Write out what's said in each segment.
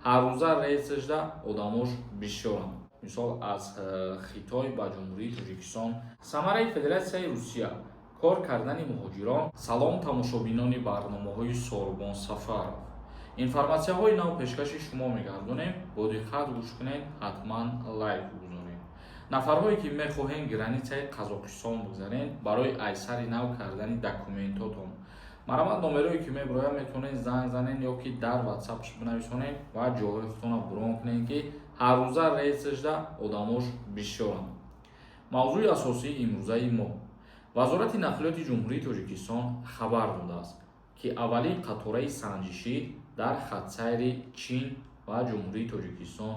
Ҳаррӯза рейсашда одамош бисёранд. Мисол, аз Хитой ба Ҷумҳурии Тоҷикистон, Самараи Федератсияи Русия, кор кардани муҳоҷирон. Салом, тамошобинони барномаҳои Сорбон Сафаров. Информатсияҳои нав пешкаши шумо мегардонем. Бо диққат гӯш кунед, ҳатман лайк гузоред. Нафарҳое ки мехоҳем границаи Қазоқистон бигзарен барои айсари нав кардани документотон, марҳамат, номерое ки мебирояд, метавонед занг занед ё ки дар Ватсапш бинависонед ва ҷоҳои худтонро бурон кунед, ки ҳаррӯза рейсашда одамош бисёранд. Мавзӯи асосии имрӯзаи мо: Вазорати нақлиёти Ҷумҳурии Тоҷикистон хабар додааст, ки аввалин қатораи санҷишӣ дар хатсайри Чин ва Ҷумҳурии Тоҷикистон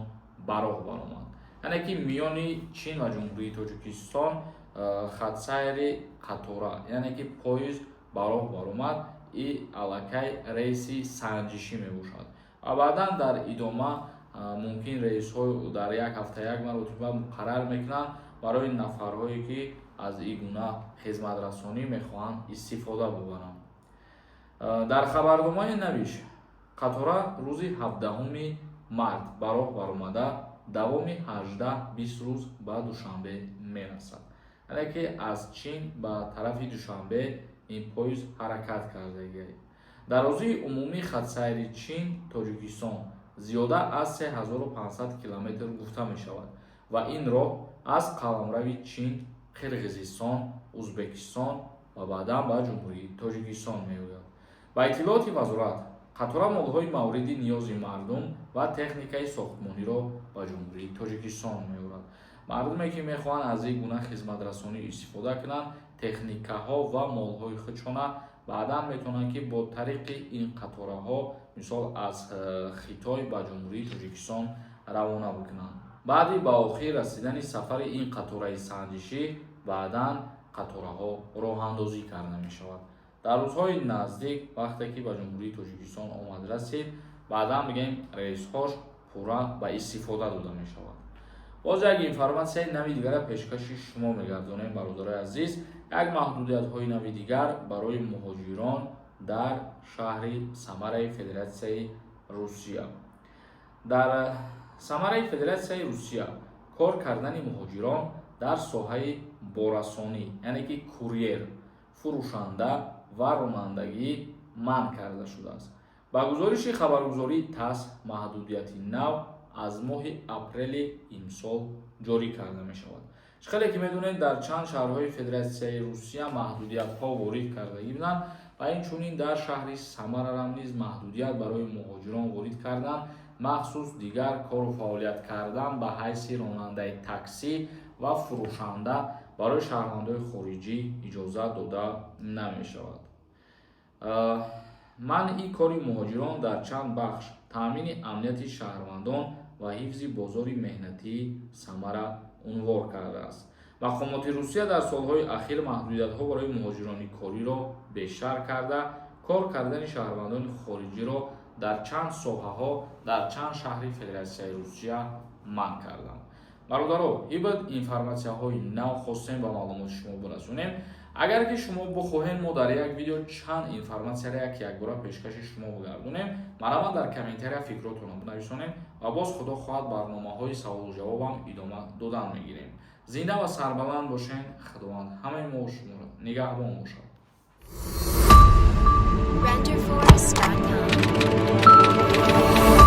ба роҳ баромад. Яъне ки миёни Чин ва Ҷумҳурии Тоҷикистон хатсайри қатора, яъне ки поезд ба роҳ баромад. И аллакай рейси санҷишӣ мебошад ва баъдан дар идома мумкин рейсҳо дар як ҳафта як маротиба муқаррар мекунанд барои нафарҳое ки аз ин гуна хизматрасонӣ мехоҳанд истифода бубаранд. Дар хабарномае навишт: қатора рӯзи 17 март ба роҳ баромада, давоми 18-20 рӯз ба Душанбе мерасад. Яъне ки аз Чин ба тарафи Душанбе ин поезд ҳаракат кардагиай. Дарозии умумии хатсайри Чин Тоҷикистон зиёда аз 3500 километр гуфта мешавад ва ин роҳ аз қаламрави Чин, Қирғизистон, Узбекистон ва баъдан ба Ҷумҳурии Тоҷикистон меояд. Ба иттилооти вазорат, қатора молҳои мавриди ниёзи мардум ва техникаи сохтмониро ба Ҷумҳурии Тоҷикистон меорад. Мардуме ки мехоҳанд аз ин гуна хизматрасонӣ истифода кунанд, техникаҳо ва молҳои худшона баъдан метавонанд, ки бо тариқи ин қатораҳо, мисол, аз Хитой ба Ҷумҳурии Тоҷикистон равона бикунанд. Баъди ба охир расидани сафари ин қатораи санҷишӣ, баъдан қатораҳо роҳандозӣ карда мешавад. Дар рӯзҳои наздик, вақте ки ба Ҷумҳурии Тоҷикистон омад расид, баъдан мегӯем, рейсҳош пурра ба истифода дода мешавад. Боз як информатсияи нави дигара пешкаши шумо мегардонем, бародарои азиз. Як маҳдудиятҳои нави дигар барои муҳоҷирон дар шаҳри Самараи Федератсияи Русия. Дар Самараи Федератсияи Русия кор кардани муҳоҷирон дар соҳаи борасонӣ, яъне ки курьер, фурӯшанда ва ронандагӣ манъ карда шудааст. Ба гузориши хабаргузории ТАСС, маҳдудияти нав аз моҳи апрели имсол ҷорӣ карда мешавад. Чӣ хеле ки медонед, дар чанд шаҳрҳои Федератсияи Русия маҳдудиятҳо ворид кардагӣ буданд ва инчунин дар шаҳри Самарарам низ маҳдудият барои муҳоҷирон ворид карданд. Махсус дигар кору фаъолият кардан ба ҳайси ронандаи таксӣ ва фурӯшанда барои шаҳрвандои хориҷӣ иҷозат дода намешавад. Манъи кори муҳоҷирон дар чанд бахш таъмини амнияти шаҳрвандон ва ҳифзи бозори меҳнатии Самара унвор кардааст. Мақомоти Русия дар солҳои ахир маҳдудиятҳо барои муҳоҷирони кориро бештар карда, кор кардани шаҳрвандони хориҷиро дар чанд соҳаҳо дар чанд шаҳри Федератсияи Русия манъ карданд. Бародаро, ибад информатсияҳои нав хостем ба маълумоти шумо бирасонем. Агар ки шумо бихоҳед, мо дар як видео чанд информатсияро як якбора пешкаши шумо бигардонем, марҳамат, дар комментария фикротонро бинависонем ва боз, худо хоҳад, барномаҳои саволу ҷавобам идома додан мегирем. Зинда ва сарбаланд бошед. Худованд ҳамаи мо шуморо нигаҳбон бошад. Renderforest.com.